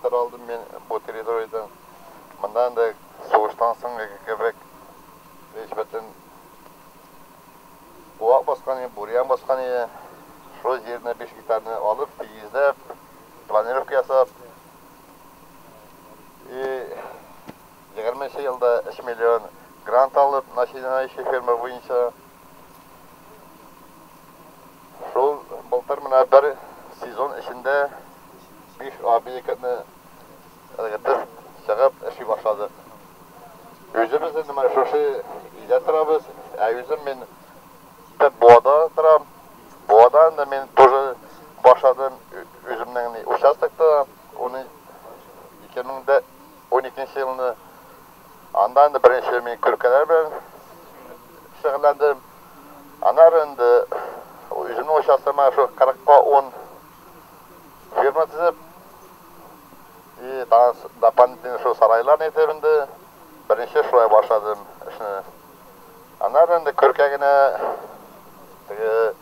гектар алдым мин бу территориядән. Монда инде сугыштан соң кебек һич бөтен куак баскан иде, бурьян баскан иде. Шул җирне 5 гектарны алып, тигезләп, планировка ясап, и 20 елда 3 миллион грант алып, начинающий ферма буенча. Шул былтыр менә бер сезон эчендә 5 объектны ыргытып чыгып эшли башладык. Үзебез инде менә шушы өйдә торабыз. Ә үзем мин төп Буада торам. Буада инде мин тоже башладым үземнең участокта. Уны 2012 елны анда инде беренче мин күркәләр белән шөгыльләндем. Аннары инде үземнең участогыма шул кырыкка ун ферма төзеп, и дополнительно шул сарайлар итеп инде беренче шулай башладым эшне. Аннары инде күркә генә теге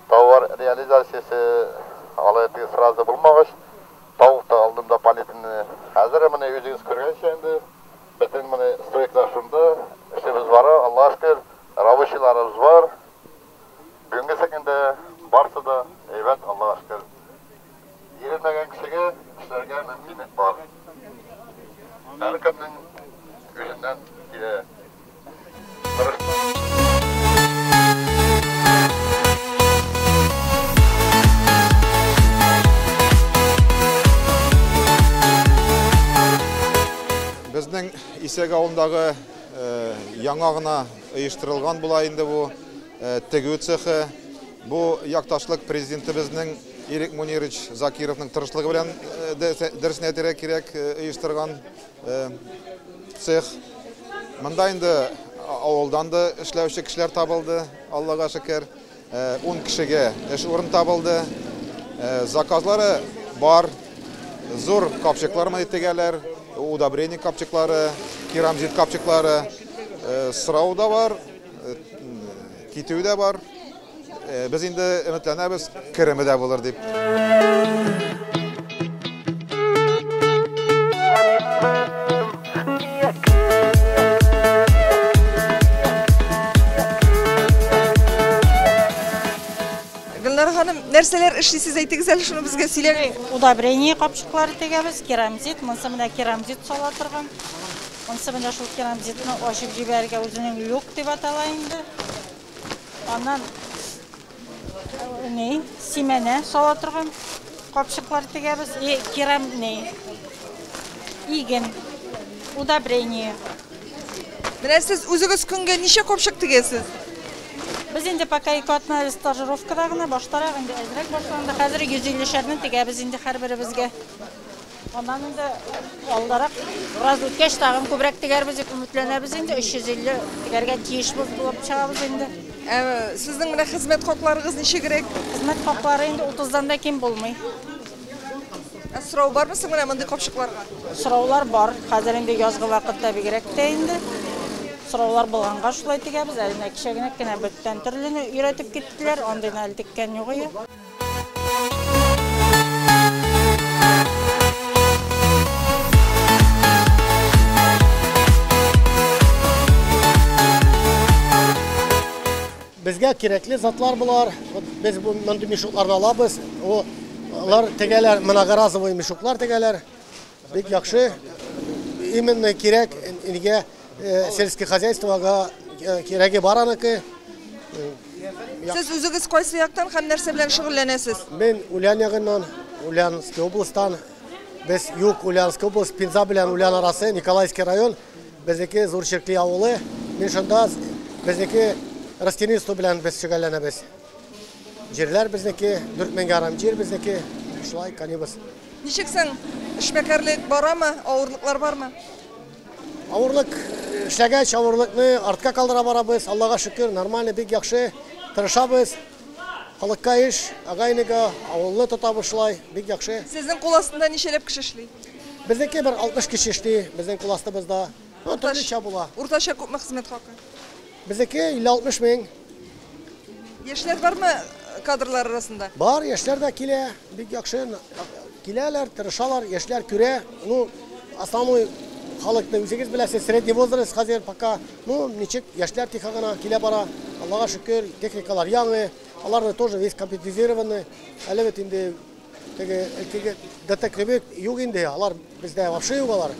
товар реализациясе алай теге сразу булмагач, тавык та алдым дополнительно. Хәзер менә үзегез күргәнчә инде бөтен менә стройкалар шунда, эшебез бар, Аллаһка шөкер, рабочийларыбыз бар. Бүгенге көндә барсы да әйбәт, Аллаһка шөкер. Иренмәгән кешегә эшләргә мөмкинлек бар. Һәркемнең үзеннән килә. Безнең Исәк авылындагы яңа гына оештырылган була инде бу тегү цехы. Бу якташлык президентыбызның Ирек Мунирович Закировның тырышлыгы белән дөресен әйтергә кирәк оештырган цех. Монда инде авылдан да эшләүче кешеләр табылды, Аллага шөкер. 10 кешегә эш урын табылды. Заказлары бар. Зур капчыклар моны тегәләр, удобрение капчыклары, керамзит капчыклары. Сорау да бар, китү дә бар. Без инде өметләнәбез, кереме дә булыр дип. Гөлнара ханым, нәрсәләр эшлисез, әйтегез әле шуны безгә сөйләгез. Удобрение капчыклары тегәбез, керамзит, монысы менә керамзит сала торган. Монысы менә шул керамзитны ачып җибәрергә үзенең люк дип атала инде. Аннан ни, симәнә сала торган капчыклар тегәбез. И керам ни, иген, удобрение. Менә сез үзегез көнгә ничә капчык тегәсез? Без инде пока ике атна стажировкада гына, баштарак инде әзрәк башланды. Хәзер йөз иллешәрне тегәбез инде һәрберебезгә. Аннан инде алдарак бераз үткәч тагын күбрәк тегәрбез дип өметләнәбез инде. Өч йөз илле тегәргә тиеш булып чыгабыз инде. Сезнең менә хезмәт хакларыгыз ничегрәк? Хезмәт хаклары инде утыздан да ким булмый. Ә сорау бармы соң менә мондый капчыкларга? Сораулар бар. Хәзер инде язгы вакытта бигрәк тә инде. Сораулар булганга шулай тегәбез. Әле менә кичә генә кенә бөтен төрлене өйрәтеп киттеләр. Андыйны әле теккән юк иде. Безгә кирәкле затлар булар. Вот без бу мондый мешокларны алабыз. Алар тегәләр, многоразовый мешоклар тегәләр. Бик яхшы. Именно кирәк нигә сельское хозяйствога кирәге бар аныкы. Сез үзегез кайсы яктан һәм нәрсә белән шөгыльләнәсез? Мин Ульян ягыннан, Ульяновский областан. Без юг Ульяновский область, Пенза белән Ульян арасы, Николаевский район. Безнеке Зур Чиркли авылы. Мин шунда безнеке растениеводство белән без шөгыльләнәбез. Җирләр безнеке, дүрт мең ярым җир безнеке. Шулай канибыз. Ничек соң эшмәкәрлек барамы, авырлыклар бармы? Авырлык эшләгәч, авырлыкны артка калдыра барабыз. Аллага шөкер, нормально, бик яхшы тырышабыз. Халыкка эш, агайныга, авылны тотабыз шулай, бик яхшы. Сезнең кул астында ничәләп кеше эшли? Безнеке бер 60 кеше эшли, безнең кул астыбызда. Ну, төрлечә була. Уртача күпме хезмәт хакы? Безнеке илле-алтмыш мең. Яшьләр бармы кадрлар арасында? Бар, яшьләр дә килә, бик яхшы. Киләләр, тырышалар, яшьләр күрә. Ну, основной халыкны үзегез беләсез, средний возраст хәзер пока, ну, ничек, яшьләр тихо гына килә бара. Аллага шөкер, техникалар яңы, аларны тоже весь компьютеризированный. Әле бит инде теге теге ДТ кебек юк инде, алар бездә вообще юк алар.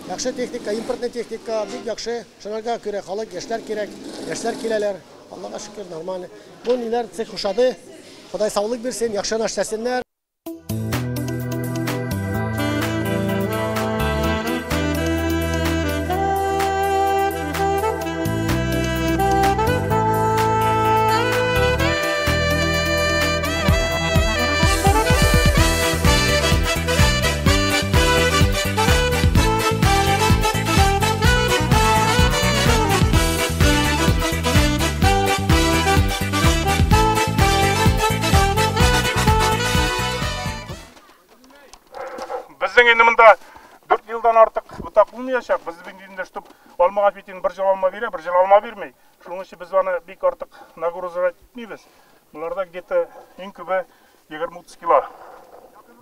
Яхшы техника, импортный техника, бик яхшы. Шуңарга күрә халык, яшьләр кирәк, яшьләр киләләр. Аллага шөкер, нормально. Бу ниләр цех ошады. Ходай саулык бирсен, яхшы эшләсеннәр. Безнең инде монда 4 елдан артык ботак булмаячак. Без инде чтоб алмага бит инде бер ел алма бирә, бер ел алма бирми. Шуның өчен без аны бик артык нагрузать итмибез. Боларда где-то иң күбе 20-30 кило.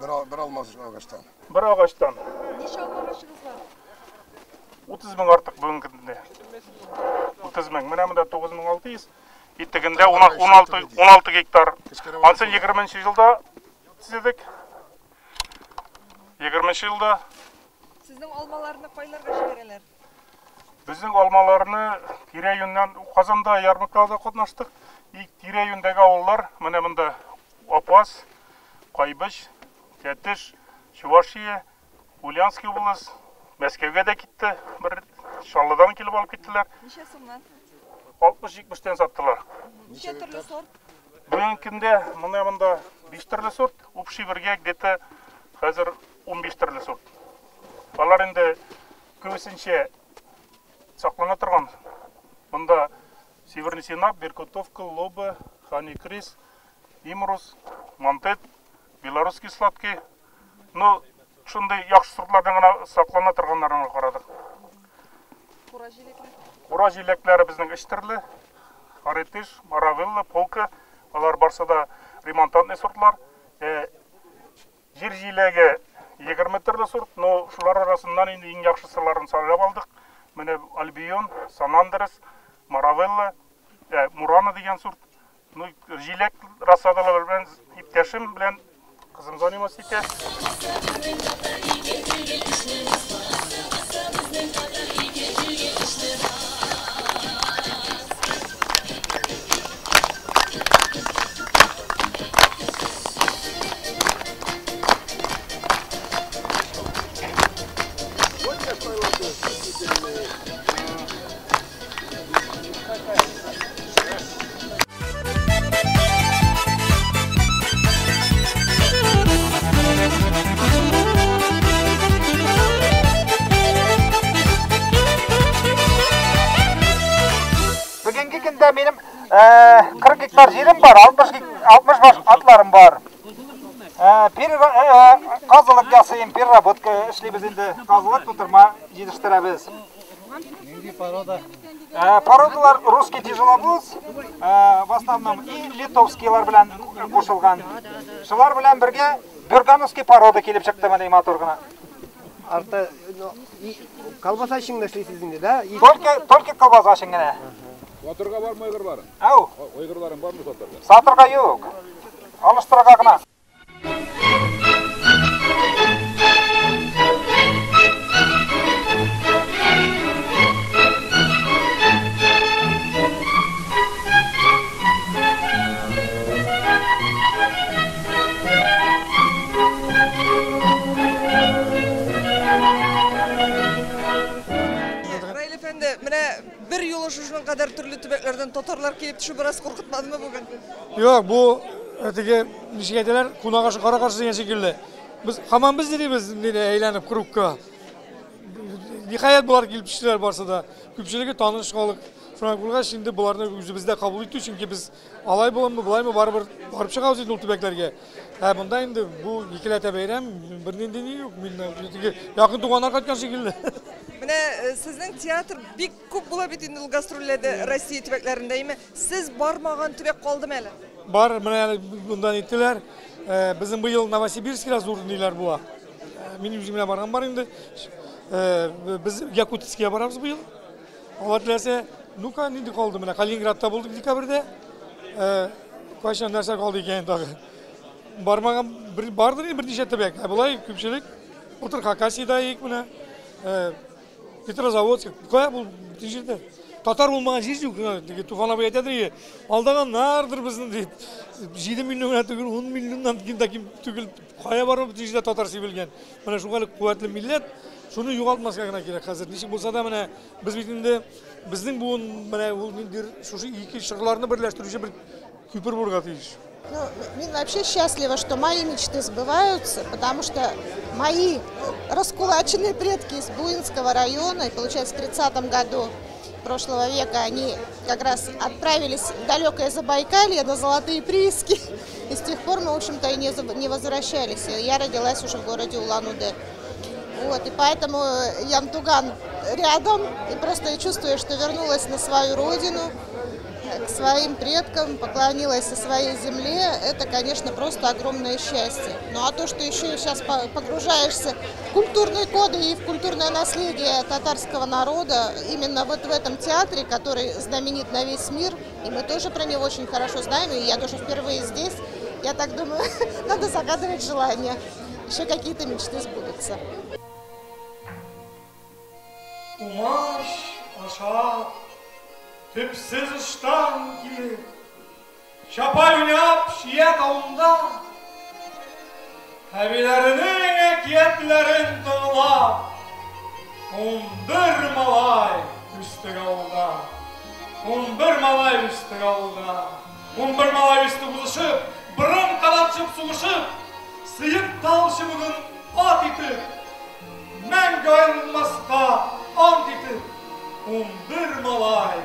Бер алма агачтан. Бер агачтан. Ничә алма агачыгыз бар? 30 мең артык бүгенге көндә. 30 мең. Менә монда 9600. Итегендә 16 гектар. Ансы 20 елда төзедек. 20 елда. Сезнең алмаларны кайларга җибәрәләр? Безнең алмаларны тирә-юньнән Казанда ярмаркада катнаштык. И тирә-юньдәге авыллар, менә монда Апас, Кайбыч, Тәтеш, Чувашия, Ульяновский область, Мәскәүгә дә китте. Бер Чаллыдан килеп алып киттеләр. Ничә сумнан? 60-70тән саттылар. Ничә төрле сорт? Бүгенге көндә менә монда 5 төрле сорт, общий бергә где-то хәзер 15 төрле сорт. Алар инде күбесенчә саклана торган. Монда Северный Синап, Беркутовка, Лоба, Хани Крис, Имрус, Монтет, Белорусский сладкий. Ну, шундый яхшы сортлардан гына саклана торганнарын карадык. Кура җиләкләр. Кура җиләкләре безнең өч төрле. Аритыш, Маравелла, Полка. Алар барсы да ремонтантный сортлар. Җир җиләге 20 төрле сорт, но шулар арасыннан инде иң яхшысыларын сайлап алдык. Менә Альбион, Сан Андрес, Маравелла, Мурана дигән сорт. Ну, җиләк рассадалары белән иптәшем белән кызым заниматься итә. Бүгенге көндә минем 40 гектар җирем бар, 60 баш атларым бар. Казылык ясыйм, переработка эшлибез инде. Казылык тутырма җитештерәбез. Нинди порода? Породалар русский тяжеловоз, в основном и литовскийлар белән кушылган. Шулар белән бергә бергановский порода килеп чыкты менә матур гына. Арты колбаса өчен генә эшлисез инде, да? Только колбаса өчен генә. Сатырга бармы айгырларың? Ау. Айгырларың бармы сатырга? Сатырга юк. Алыштырырга гына. Раил әфәнде, менә бер юлы шушының кадәр төрле төбәкләрдән татарлар килеп төшү бераз куркытмадымы бүген? Юк, бу теге ничек әйтәләр, кунак ашы кара каршы дигән шикелле. Без һаман без йөрибез нидә әйләнеп кругка. Ниһаять болар килеп төштеләр барсы да. Күпчелеге таныш халык. Шуңа булгач, инде боларны үзебездә кабул итү, чөнки без алай буламы, булаймы, барыбер барып чыгабыз инде ул төбәкләргә. Ә монда инде бу икеләтә бәйрәм, бернинди ни юк, мин теге якын туганнар кайткан шикелле. Менә сезнең театр бик күп була бит инде ул гастрольләрдә Россия төбәкләрендә, әйме? Сез бармаган төбәк калдымы әле? Бар, менә әле мондан иттеләр. Безнең быел Новосибирскида зур ниләр була. Мин үзем белән барган бар инде. Без Якутскига барабыз быел. Алла теләсә, ну-ка, нинди калды менә? Калининградта булдык декабрьдә. Кайчан нәрсә калды икән тагы? Бармаган бер бардыр инде берничә төбәк. Ә болай күпчелек былтыр Хакасиядә идек менә. Петрозаводск, кая бу бөтен җирдә. Татар булмаган җир юк. Теге Туфан абый әйтәдер иде, алдаганнардыр безне дип. 7 миллион гына түгел, 10 миллионнан ким дә ким түгел. Кая барып бөтен җирдә татар сибелгән. Менә шуңа куәтле милләт, шуны югалтмаска гына кирәк хәзер. Ничек булса да менә без бит инде безнең буын менә ул ниндидер шушы ике чорларны берләштерүче бер күпер булырга тиеш. Ну, мин вообще счастлива, что мои мечты сбываются, потому что мои раскулаченные предки из Буинского района, и получается в 30-м году прошлого века они как раз отправились в далекое Забайкалье на золотые прииски, и с тех пор мы, в общем-то, и не возвращались. Я родилась уже в городе Улан-Удэ. Вот, и поэтому Янтуган рядом, и просто я чувствую, что вернулась на свою родину, к своим предкам, поклонилась своей земле, это, конечно, просто огромное счастье. Ну а то, что еще сейчас погружаешься в культурные коды и в культурное наследие татарского народа, именно вот в этом театре, который знаменит на весь мир, и мы тоже про него очень хорошо знаем, и я тоже впервые здесь, я так думаю, надо загадывать желания, еще какие-то мечты сбудутся. Умач ашап, төпсез ыштан киеп, чапай уйнап чия тавында, әбиләренең әкиятләрен тыңлап, 11 малай үстек авылда, 11 малай үстек авылда, 11 малай үстек узышып, борын канатышып сугышып, сыек тал чыбыгын ат итеп, мәңге аерылмаска ант итеп, 11 малай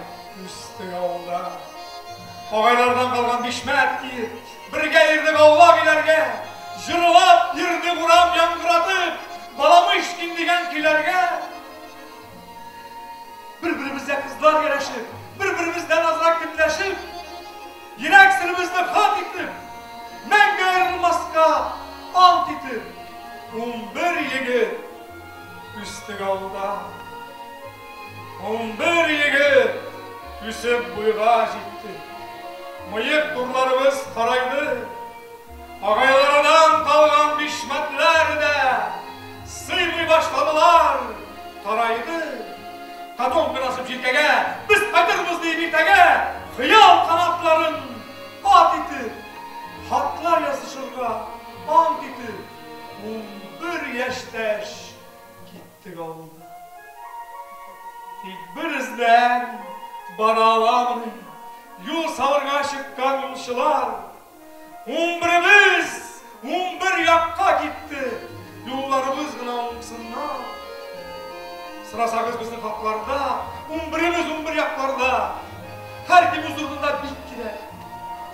үстек авылда. Агайлардан калган бишмәт киеп, бергә йөрдек аулак өйләргә, җырлап йөрдек урам яңгыратып, Баламышкин дигән көйләргә. Бер-беребездә кызлар ярәшеп, бер-беребездән азрак көнләшеп, йөрәк серебезне хат итеп, мәңге аерылмаска ант итеп, 11 егет үстек авылда. 11 егет үсеп буйга җитте. Мыек турларыбыз карайды. Агайлардан калган бишмәтләр дә сыймый башладылар, тарайды. Котомка асып җилкәгә, без кайтырбыз дип иртәгә, хыял канатларын ат итеп, хатлар язышырга ант итеп, 11 яшьтәш киттек авылда. Тик бер эздән бара аламыни юл салырга чыккан юлчылар. 11-ебез 11 якка китте, юлларыбыз гына уңсыннар. Сорасагыз безнең хакларда, 11-ебез 11 якларда. Һәркем үз урынында бик кирәк.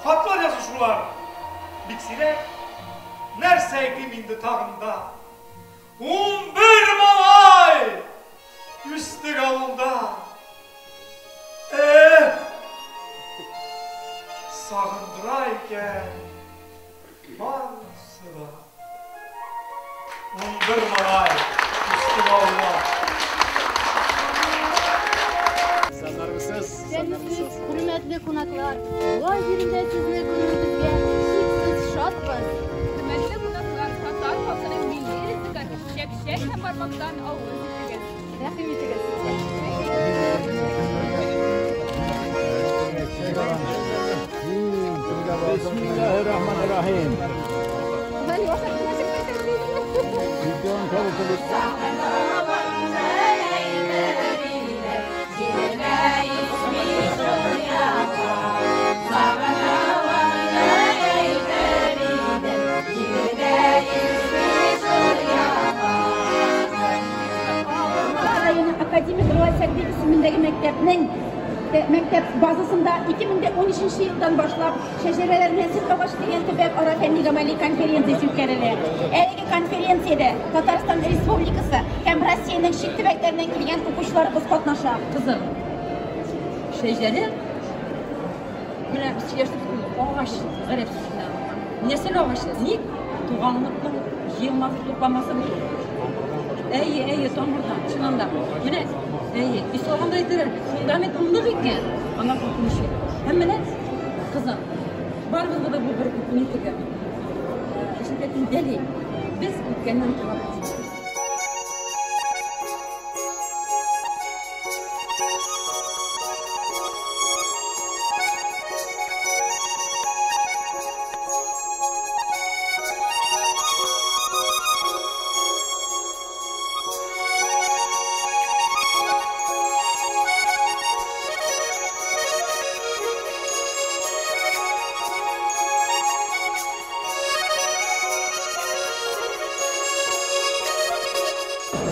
Хатлар язышулар бик сирәк. Нәрсә әйтим инде тагын да? 11 малай үстек авылда. Эх, сагындыра икән барысы да. 11 малай үстек авылда. Исәнмесез, хөрмәтле кунаклар. Болай җирендә сезне күрүебезгә чиксез шатбыз. Хөрмәтле кунаклар, татар халкының милли ризыгы чәк-чәк һәм бармактан авыз итегез. Рәхим итегез сезгә. Бисмиллаһир-рахманир-рахим. Академик Рулат Сәгъди исемендәге мәктәпнең мәктәп базасында 2013 елдан башлап Шәҗәрәләр нәсел агачы дигән төбәк ара фәнни гамәли конференциясе үткәрелә. Әлеге конференциядә Татарстан Республикасы һәм Россиянең чит төбәкләреннән килгән укучыларыбыз катнаша. Кызым, шәҗәрә менә сөйләшеп агач гарәп сүзеннән алынган. Нәсел агачы. Ник? Туганлыкның җыелмасы, тупламасы бу. Әйе, әйе, тамырдан, чыннан да. Менә, әйе, исламда әйтәләр бит, фундамент нык икән, аннан куркыныч юк. Һәм менә, кызым, барыбызга да бу бер ни теге, ничек әйтим, дәлил. Без үткәннән торабыз.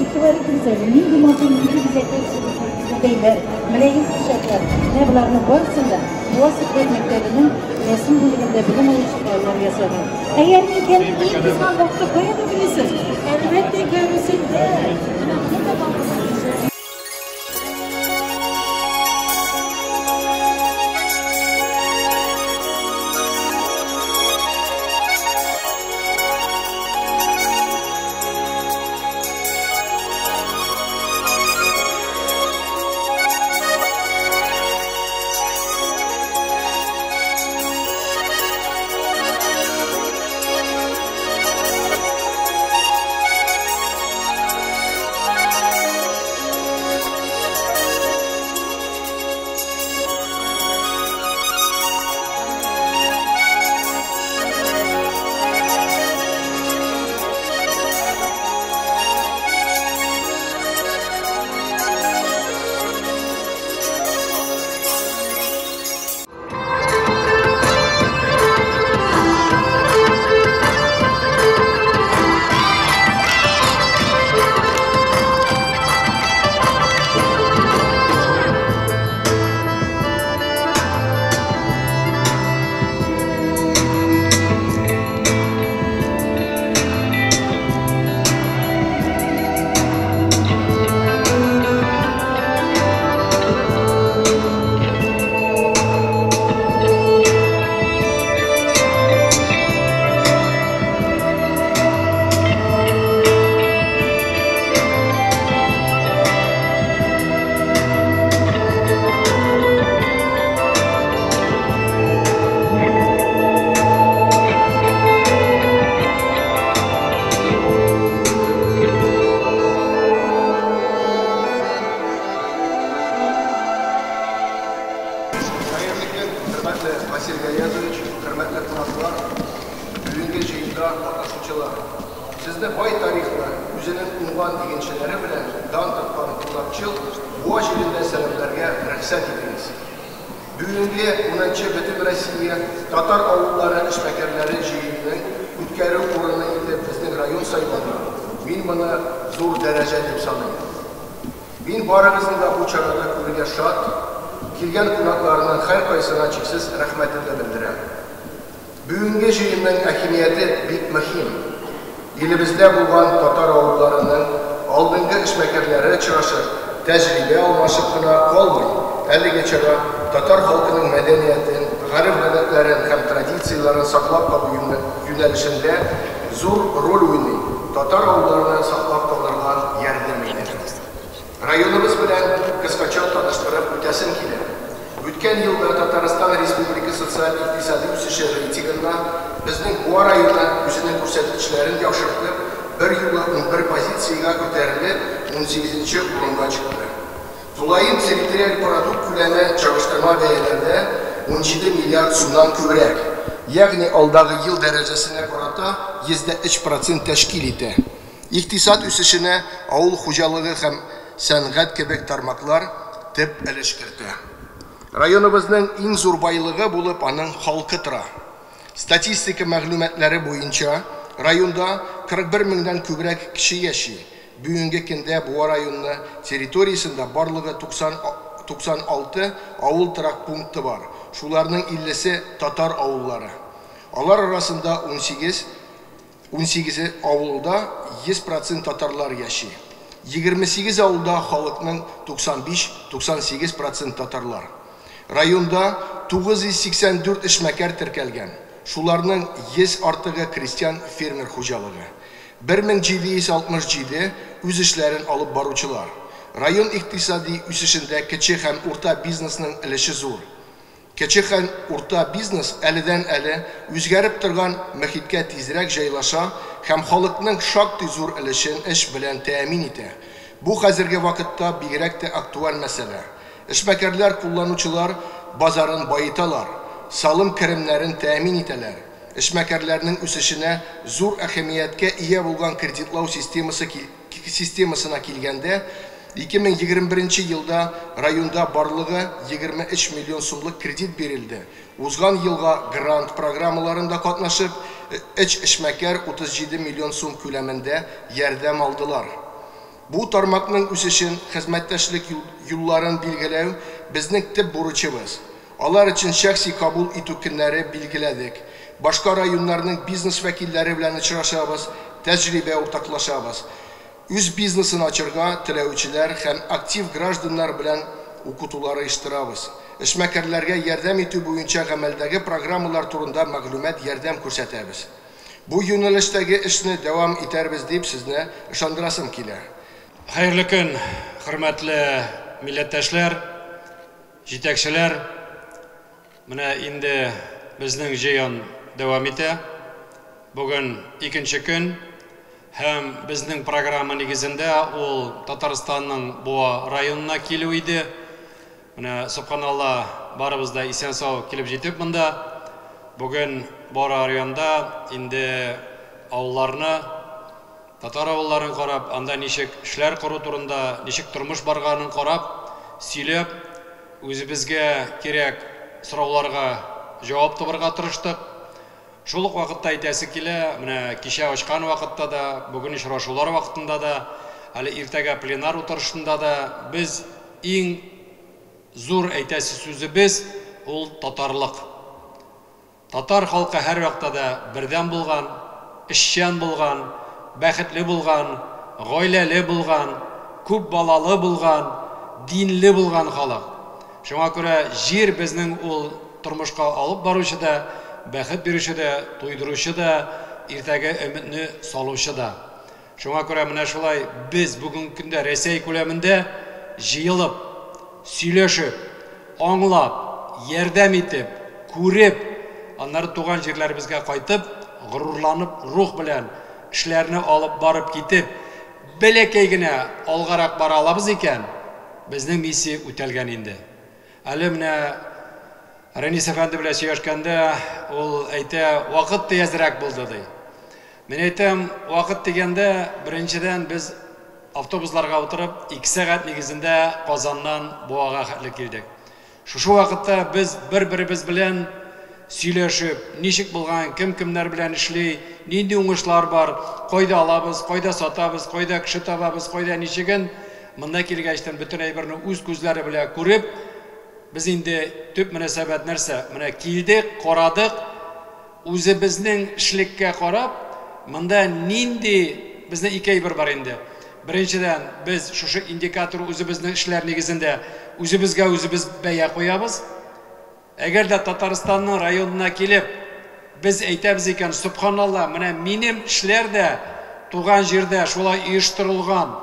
Игътибар итегез әле, нинди матур, нинди бизәкләр түбәтәйләр, менә чәчәкләр. Менә боларның барысын да Буа Сикрәт мәктәбенең рәсем бүлегендә белем алучы балалар ясаган. Ә ярминкәнең иң кызган вакыты кая дип уйлыйсыз? Әлбәттә, карусельдә. Менә монда да балалар. Хәерле көн, хөрмәтле Васил Гаязович, хөрмәтле кунаклар, бүгенге җыенда катнашучылар. Сезне бай тарихлы, үзенең уңган игенчеләре белән дан тоткан кунакчыл Буа җирендә сәламләргә рөхсәт итегез. Бүгенге 10нчы Бөтенроссия татар авыллары эшмәкәрләре җыенының үткәрү урыны итеп безнең район сайланды. Мин моны зур дәрәҗә дип саныйм. Мин барыгызны да бу чарада күрергә шат, килгән кунакларның һәркайсына чиксез рәхмәтемне белдерәм. Бүгенге җыенның әһәмияте бик мөһим. Илебездә булган татар авылларының алдынгы эшмәкәрләре очрашып, тәҗрибә алмашып кына калмый, әлеге чара татар халкының мәдәниятен, гореф-гадәтләрен һәм традицияләрен саклап калу юнәлешендә зур роль уйный, татар авылларны саклап калырга ярдәм итә. Районыбыз белән кыскача таныштырып үтәсем килә. Үткән елда Татарстан Республика социаль-икътисади үсеше рейтингында безнең Буа районы үзенең күрсәткечләрен яхшыртып, бер юлы 11 позициягә күтәрелеп, 18 нче урынга чыкты. Тулаем территориаль продукт күләме чагыштырма бәяләрдә 17 миллиард сумнан күбрәк, ягъни алдагы ел дәрәҗәсенә карата 103 процент тәшкил итә. Икътисад үсешенә авыл хуҗалыгы һәм сәнгать кебек тармаклар төп өлеш кертә. Районыбызның иң зур байлыгы булып аның халкы тора. Статистика мәгълүматлары буенча, районда 41 меңнән күбрәк кеше яши. Бүгенге көндә Буа районы территориясендә барлыгы 96 авыл торак пункты бар, шуларның 50-се татар авыллары. Алар арасында 18 унсигезе авылда 100 процент татарлар яши. 28 авылда халыкның 95-98 процент татарлар. Районда 984 эшмәкәр теркәлгән. Шуларның 100 артыгы крестьян-фермер хуҗалыгы. 1767 үз эшләрен алып баручылар. Район икътисади үсешендә кече һәм урта бизнесның өлеше зур. Кече һәм урта бизнес әледән-әле үзгәреп торган мохиткә тизрәк җайлаша һәм халыкның шактый зур өлешен эш белән тәэмин итә. Бу хәзерге вакытта бигрәк тә актуаль мәсьәлә. Эшмәкәрләр кулланучылар базарын баеталар, салым керемнәрен тәэмин итәләр. Эшмәкәрләрнең үсешенә зур әһәмияткә ия булган кредитлау системасы системасына килгәндә, 2021 елда районда барлыгы 23 миллион сумлык кредит бирелде. Узган елга грант программаларында катнашып, өч эшмәкәр 37 миллион сум күләмендә ярдәм алдылар. Бу тармакның үсешен, хезмәттәшлек юлларын билгеләү безнең төп бурычыбыз. Алар өчен шәхси кабул итү көннәре билгеләдек. Башка районнарның бизнес вәкилләре белән очрашабыз, тәҗрибә уртаклашабыз. Үз бизнесын ачырга теләүчеләр һәм актив гражданнар белән укытулар оештырабыз. Эшмәкәрләргә ярдәм итү буенча гамәлдәге программалар турында мәгълүмат ярдәм күрсәтәбез. Бу юнәлештәге эшне дәвам итәрбез дип сезне ышандырасым килә. Хәерле көн, хөрмәтле милләттәшләр, җитәкчеләр. Менә инде безнең җыен дәвам итә. Бүген икенче көн һәм безнең программа нигезендә ул Татарстанның Буа районына килү иде. Менә сөбханалла, барыбыз да исән-сау килеп җитеп монда. Бүген Буа районында инде авылларны, татар авылларын карап, анда ничек эшләр кору турында, ничек тормыш барганын карап, сөйләп, үзебезгә кирәк сорауларга җавап табарга тырыштык. Шул ук вакытта әйтәсе килә, менә кичә ачкан вакытта да, бүген очрашулар вакытында да, әле иртәгә пленар утырышында да без иң зур әйтәсе сүзебез ул татарлык. Татар халкы һәрвакытта да бердәм булган, эшчән булган, бәхетле булган, гаиләле булган, күп балалы булган, динле булган халык. Шуңа күрә җир безнең ул тормышка алып баручы да, бәхет бирүче дә, туйдыручы да, иртәге өметне салучы да. Шуңа күрә менә шулай без бүгенге көндә Рәсәй күләмендә җыелып, сөйләшеп, аңлап, ярдәм итеп, күреп, аннары туган җирләребезгә кайтып, горурланып рух белән эшләрне алып барып китеп, бәләкәй генә алгарак бара алабыз икән, безнең миссия үтәлгән инде. Әле менә Рәнис әфәнде белән сөйләшкәндә ул әйтә, вакыт тиязрәк булды, ди. Мин әйтәм, вакыт дигәндә, беренчедән без автобусларга утырып, 2 сәгать нигезендә Казаннан Буага хәтле килдек. Шушы вакытта без бер-беребез белән сөйләшеп, ничек булган, кем кемнәр белән эшли, нинди уңышлар бар, кайда алабыз, кайда сатабыз, кайда кеше табабыз, кайда ничеген, монда килгәчтен бөтен әйберне үз күзләре белән күреп, без инде төп мөнәсәбәт нәрсә? Менә килдек, карадык, үзебезнең эшлеккә карап, монда нинди безнең ике әйбер бар инде. Беренчедән, без шушы индикатор үзебезнең эшләр нигезендә үзебезгә үзебез бәя куябыз. Әгәр дә Татарстанның районына килеп, без әйтәбез икән, сөбханалла, менә минем эшләр дә туган җирдә шулай оештырылган.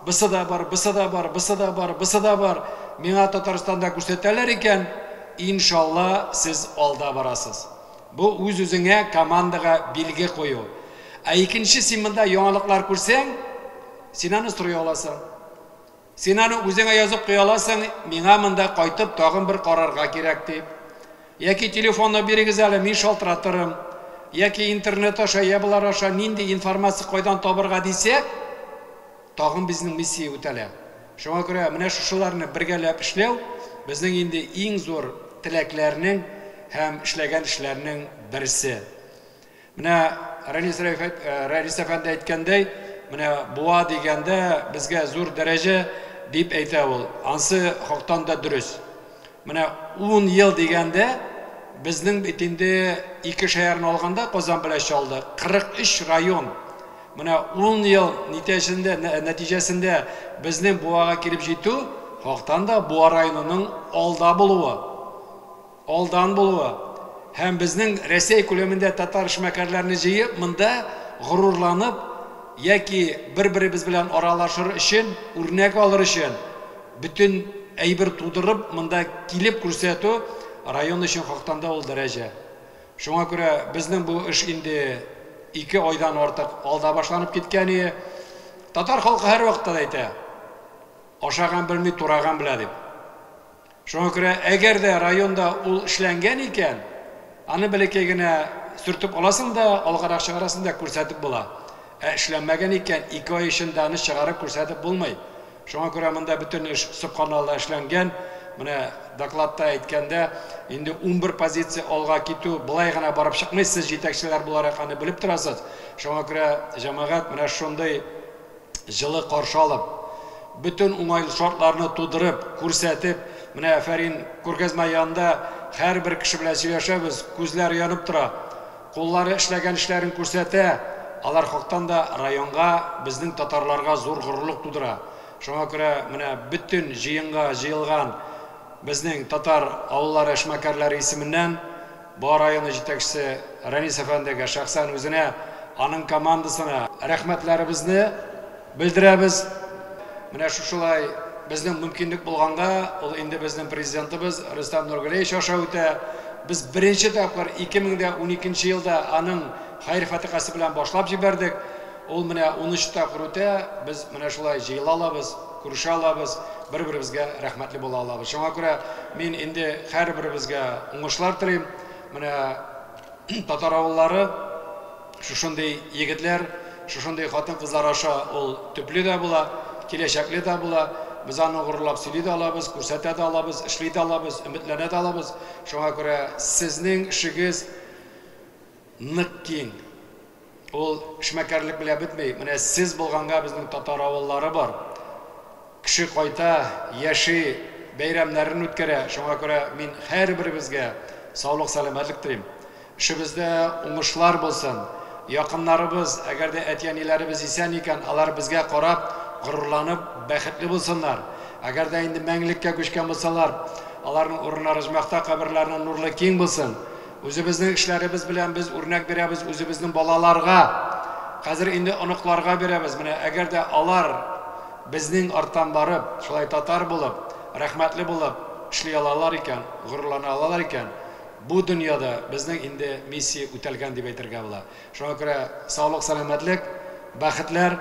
Бысы да бар, бысы да бар, бысы да бар, бысы да бар. Миңа Татарстанда күрсәтәләр икән, иншалла, сез алда барасыз. Бу үз-үзеңә командага билге кую. Ә икенче, син монда яңалыклар күрсәң, син аны сорый аласың. Син аны үзеңә язып куя аласың, миңа монда кайтып тагын бер карарга кирәк дип. Яки телефонны бирегез әле, мин шалтыратырым. Яки интернет аша, я болар аша нинди информация кайдан табырга дисәк, тагын безнең миссия үтәлә. Шуңа күрә менә шушыларны бергәләп эшләү безнең инде иң зур теләкләрнең һәм эшләгән эшләрнең берсе. Менә Рәнис Рәнис әфәнде әйткәндәй, менә Буа дигәндә безгә зур дәрәҗә дип әйтә ул. Ансы хактан да дөрес. Менә 10 ел дигәндә безнең бит инде ике шәһәрне алганда Казан белән Чаллы 43 район. Менә 10 ел нитәҗесендә, нәтиҗәсендә безнең Буага килеп җитү хактан да Буа районының алда булуы. Алдан булуы. Һәм безнең Рәсәй күләмендә татар эшмәкәрләрне җыеп, монда горурланып яки бер-беребез белән аралашыр өчен, үрнәк алыр өчен бөтен әйбер тудырып, монда килеп күрсәтү район өчен хактан да ул дәрәҗә. Шуңа күрә безнең бу эш инде 2 айдан артык алда башланып киткән ие. Татар халкы һәрвакытта да әйтә, ашаган белми, тураган белә дип. Шуңа күрә әгәр дә районда ул эшләнгән икән, аны бәләкәй генә сөртеп аласың да, алгарак чыгарасың да күрсәтеп була. Ә эшләнмәгән икән, 2 ай эчендә аны чыгарып күрсәтеп булмый. Шуңа күрә монда бөтен эш сөбханалла эшләнгән. Менә докладта әйткәндә, инде 11 позиция алга китү былай гына барып чыкмый, сез җитәкчеләр буларак аны белеп торасыз. Шуңа күрә җәмәгать менә шундый җылы каршы алып, бөтен уңайлы шартларны тудырып, күрсәтеп, менә афәрин, күргәзмә янында һәрбер кеше белән сөйләшәбез, күзләре янып тора, куллары эшләгән эшләрен күрсәтә, алар хактан да районга, безнең татарларга зур горурлык тудыра. Шуңа күрә менә бөтен җыенга җыелган безнең татар авыллары эшмәкәрләре исеменнән Буа районы җитәкчесе Рәнис әфәндегә, шәхсән үзенә, аның командасына рәхмәтләребезне белдерәбез. Менә шушылай безнең мөмкинлек булганга, ул инде безнең президентыбыз Рөстәм Нургалиевич аша үтә. Без беренче тапкыр 2012 елда аның хәер-фатихасы белән башлап җибәрдек. Ул менә 13 тапкыр үтә, без менә шулай җыела алабыз, күрешә алабыз, бер-беребезгә рәхмәтле була алабыз. Шуңа күрә мин инде һәрберебезгә уңышлар телим. Менә татар авыллары шушындый егетләр, шушындый хатын-кызлар аша ул төпле дә була, киләчәкле дә була. Без аны горурлап сөйли дә алабыз, күрсәтә дә алабыз, эшли дә алабыз, өметләнә дә алабыз. Шуңа күрә сезнең эшегез нык киң. Ул эшмәкәрлек белән бетми. Менә сез булганга безнең татар авыллары бар. Кеше кайта, яши, бәйрәмнәрен үткәрә. Шуңа күрә мин һәрберебезгә саулык, сәламәтлек телим. Эшебездә уңышлар булсын. Якыннарыбыз, әгәр дә әти-әниләребез исән икән, алар безгә карап, горурланып, бәхетле булсыннар. Әгәр дә инде мәңгелеккә күчкән булсалар, аларның урыннары оҗмахта, каберләренә нурлы киң булсын. Үзебезнең эшләребез белән без үрнәк бирәбез үзебезнең балаларга. Хәзер инде оныкларга бирәбез. Менә әгәр дә алар безнең арттан барып, шулай татар булып, рәхмәтле булып эшли алалар икән, горурлана алалар икән, бу дөньяда безнең инде миссия үтәлгән дип әйтергә була. Шуңа күрә саулык, сәламәтлек, бәхетләр.